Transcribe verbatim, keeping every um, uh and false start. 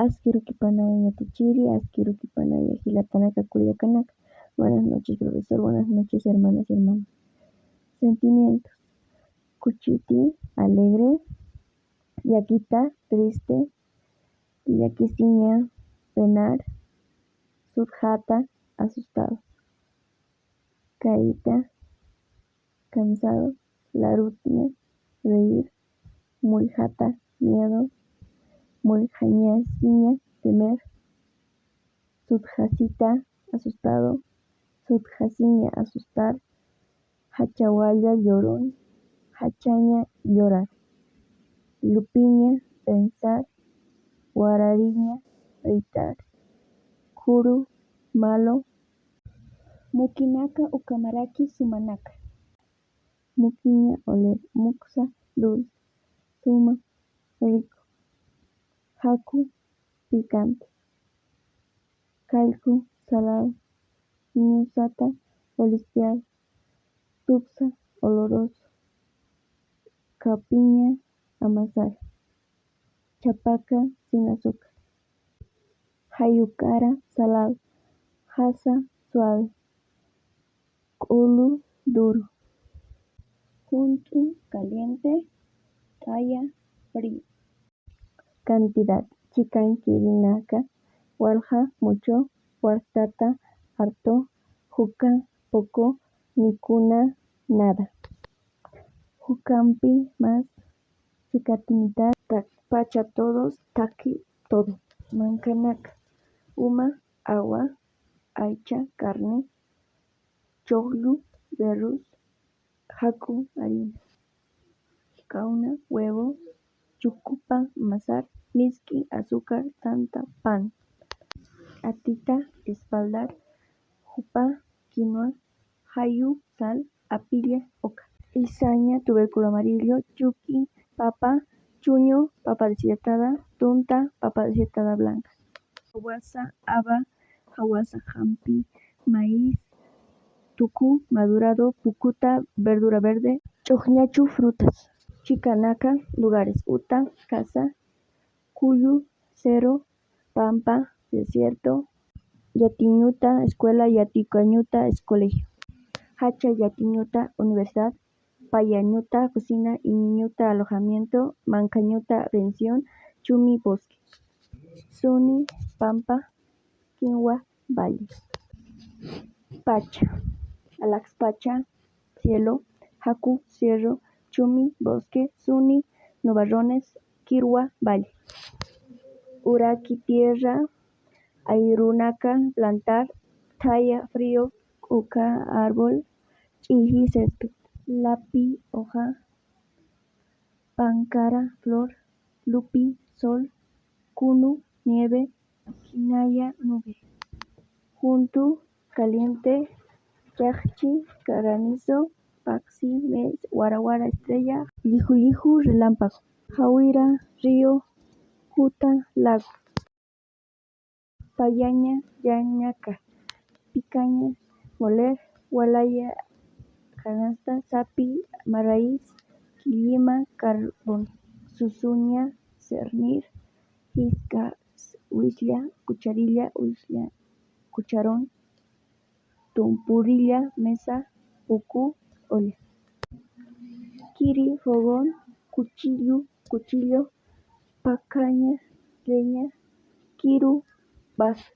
Askirukipanaya yatichiri, askirukipanaya jilatanaka kullakanaka. Buenas noches, profesor. Buenas noches, hermanas y hermanos. Sentimientos. Kuchiti, alegre. Llakita, triste. Llakisiña, penar. Sutjata, asustado. Caíta, cansado. Larutña, reír. Mulljata, miedo. Muljañasiña, temer. Sutjasita, asustado. Sutjasiña, asustar. Jachawalla, llorón. Jachaña, llorar. Lupiña, pensar. Warariña, gritar. Kuru, malo. Mukinaka ukamaraki sumanaka. Mukiña, oler. Muksa, dulce. Suma, rico. Jaku, picante. Kallku, salado. Ñusata, olispeado. Tupsa, oloroso. Kapiña, amasar. Chapaka, sin azúcar. Jayukara, salado. Jasa, suave. K'ulu, duro. Junt'u, caliente. T'aya, frío. Cantidad. Chikankirinaka. Walja, mucho. Wartata, harto. Juka, poco. Mikuna, nada. Jukampi, más. Chikati, mitad. Takpacha, todos. Taki, todo. Mankanaka. Uma, agua. Aycha, carne. Chojllu, berrus. Jaku, harina. Kauna, huevo. Chukupa, amasar. Miski, azúcar. Tanta, pan. Atita, espaldar. Jupa, quinoa. Jayu, sal. Apilla, oca. Isaña, tubérculo amarillo. Chuki, papa. Chuñu, papa deshidratada. Tunta, papa deshidratada blanca. Jawasa, haba. Jawasa, jampi. Maíz. Tuku, madurado. Pukuta, verdura verde. Ch'uxñachu, frutas. Chikanaka, lugares. Uta, casa. Kullu, cerro. Pampa, desierto. Yatiñuta, escuela. Yatikañuta, colegio. Jacha yatiñuta, universidad. Payañuta, cocina. Iñiñuta, alojamiento. Mankañuta, pensión. Chumi, bosque. Suni, pampa. Kinwa, valle. Pacha, alaxpacha, cielo. Jaku, cerro. Chumi, bosque. Suni, nubarrones. Kirwa, valle. Uraki, tierra. Ayrunaka, plantar. Thaya, frío. K'uka, árbol. Ch'iji, césped. Lapi, hoja. Pankara, flor. Lupi, sol. Kunu, nieve. Jinaya, nube. Juntu, caliente. Chajchi, granizo. Paksi, mes. Warawara, estrella. Lliju lliju, relámpago. Jawira, río. Juta, lago. Payaña, llañaka. Picaña, moler. Walaya, canasta. Sapi, maíz. Killima, carbón. Susuña, cernir. Jiska, wishlla. Cucharilla, wishlla. Cucharón. Tumpurilla, mesa. Puku, olla. Kiri, fogón. Cuchillo, cuchillo. Pacaña, leña. Kiru, vaso.